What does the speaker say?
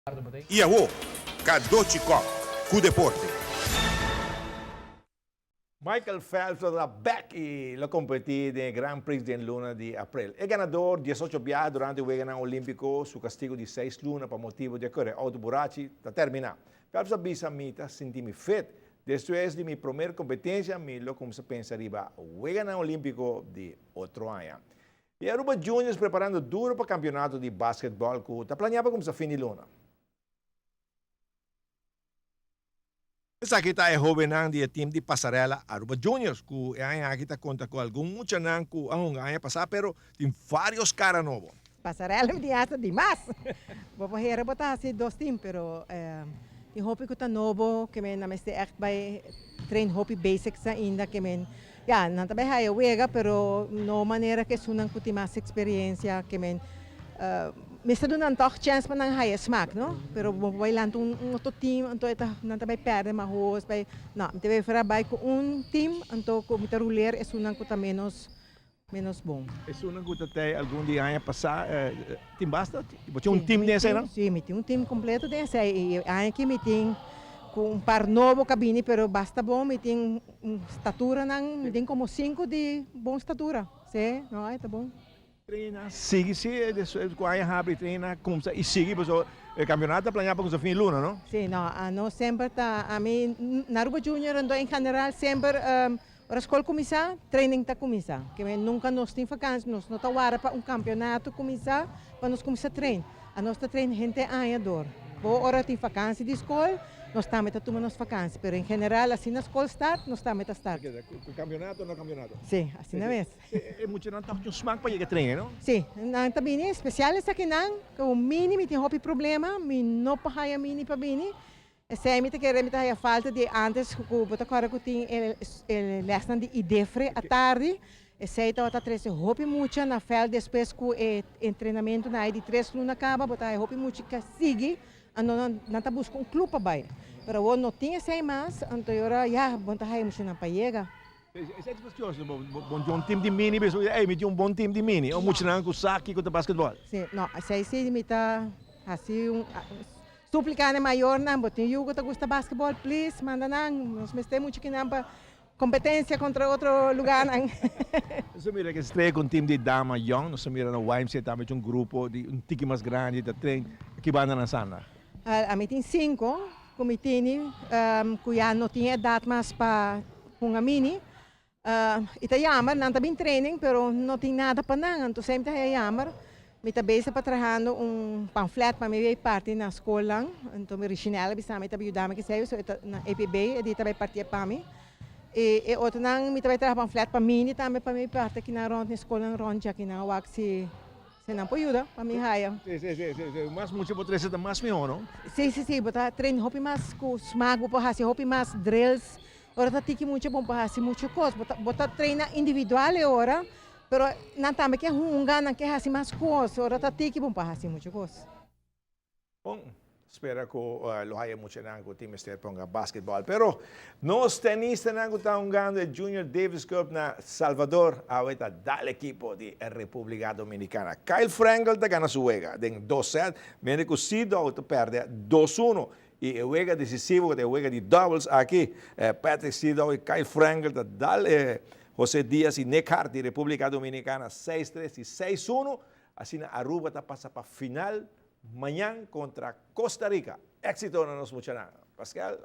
I awo, Cadochi Kock ku deporte. Michael Phelps lo ta bek i lo kompetí den e Grand Prix den luna di aprel. E ganador diesocho biaha durante Weganan Olímpiko, su kastigu di seis luna pa motibu di a kore outo burachi ta terminá. Phelps a bisa mi ta sinti mi fit. Despues di mi promer kompetensia mi lo kumsa pensa riba Weganan Olímpiko di otro aña. E Aruba Juniors preparando duro pa kampionato di basketball ku ta planeá pa kumsa fin di luna. Esaki ta e hobennan di e team di Pasarela Aruba Juniors ku e aña aki ta konta ku algun muchanan ku a hunga aña pasá pero tin varios kara nobo. Pasarela mi tin hasta di mas. Bo por hera bo ta hasi dos team pero tin hopi ku ta nobo ke men a mester ègt bai train hopi basics ainda ke men Ya, nan ta bay haya wega, pero no manera cu esunnan cu tin mas experiencia, ke men mester duna nan toch chance pa nan haya smaak, no? Pero bo por bay lanta un otro team, anto e ta nan ta bay perde mas hos, bay, no, mi ta prefera bay cu un team, anto cu mi ta ruleer esunnan cu ta menos, menos bon. Esunnan cu ta tey algun di aña pasa, tin basta? Bo tin un team den eseinan? Si, mi tin un team completo den esei, y e aña aki mi tin cu un par nobo cu a bini, pero basta bon, mi tin Staturanan, mi tin como sinku di bon statura. Sí, no, e ta bon. Traina, sigui sí, despues cu aña habri traina cumsa y sigui pasobra e campeonato ta planea pa cumsa fin di luna, no? Sí, no, nos semper ta, ami na Aruba Junior anto en general semper ora scol cuminsa, training ta cuminsa. Ke nunca nos tin vakantie, nos no ta wara pa un campeonato cuminsa pa nos cuminsa train. Anos ta train henter aña dor. Bo ora tin vakantie di scol, nos tambe ta tuma nos vakantie, pero en general asina scol start, nos tambe ta start. Cu campeonato o no campeonato? Si, asina mes. E muchanan toch tin un smak pa yega train, no? Si, nan ta bini, especial esakinan, cu mini mi tin hopi problema, mi no por haya mini pa bini. Esei mi ta kere mi ta haya falta di antes cu bo ta corda cu tin e e lesnan di Idefre atardi, esei tabata trece hopi mucha na veld despues cu e entrenamentonan ai di tres luna caba bo ta haya hopi mucha ca sigui anto nan nan ta busca un club pa bay pero awor no tin esei mas anto y ora ya bo ta haya muchanan pa yega. Esei ta fastioso bo bo tin un team di mini bisa ey mi tin un bon team di mini o muchanan cu sa kico ta basketball. Si no esei si mi ta haci un. Suplica na e mayornan, bo tin yu cu ta gusta basketball, please manda nan, nos mester mucho kinan pa competencia contra otro lugarnan. Nos a mira cu strea cu un team di dama young, nos a mira na YMCA tambe tin un grupo di un tiki mas grandi ta train, ki banda nan sa anda? Ami tin cinco cu mi tini cu ya no tin edad mas pa hunga mini, I ta jammer, nan ta bin training pero no tin nada pa nan, anto semper ta haya jammer. Mi ta bezig pa trahando un pamflet pa mi bay parti na skolnan, anto mi Richinel a bisa mi ta bay yuda mi kesey, so e ta na EPB e di ta bay parti e pa mi. I e otronan mi ta bay traha pamflet pa mini tambe pa mi parti akinan rond na e skolnan rond djakinan wak si si nan por yuda pa mi haya. Si, si, si, si, si. Mas mucha bo trese ta mas mihó, no? Si, si, si. Bo ta train hopi mas ku smak, bo por hasi hopi mas drills. Ora ta tiki mucha bon pa hasi muchu kos. Bo ta bo ta traina individual e ora, pero nan tambe ke hunga, nan ke hasi mas kos. Ora ta tiki bon pa hasi muchu kos. Bon, spera ku lo haya muchanan ku tin mester pa hunga basketball. Pero nos tenistanan ku ta hungando e Junior Davis Cup na Salvador awe ta dal ekipo di Republica Dominicana. Kyle Frankel ta gana su wega den dos set, mientras ku Sidou ta perde dos uno. I e wega desisivo ku ta e wega di doubles aki, Patrick Sidau i Kyle Frankel ta dal e Jose Diaz i Nick Hart di Republica Dominicana seis tres i seis uno. Asina Aruba ta pasa pa final mañan kontra Costa Rica. Éxito na nos muchanan. Pascal.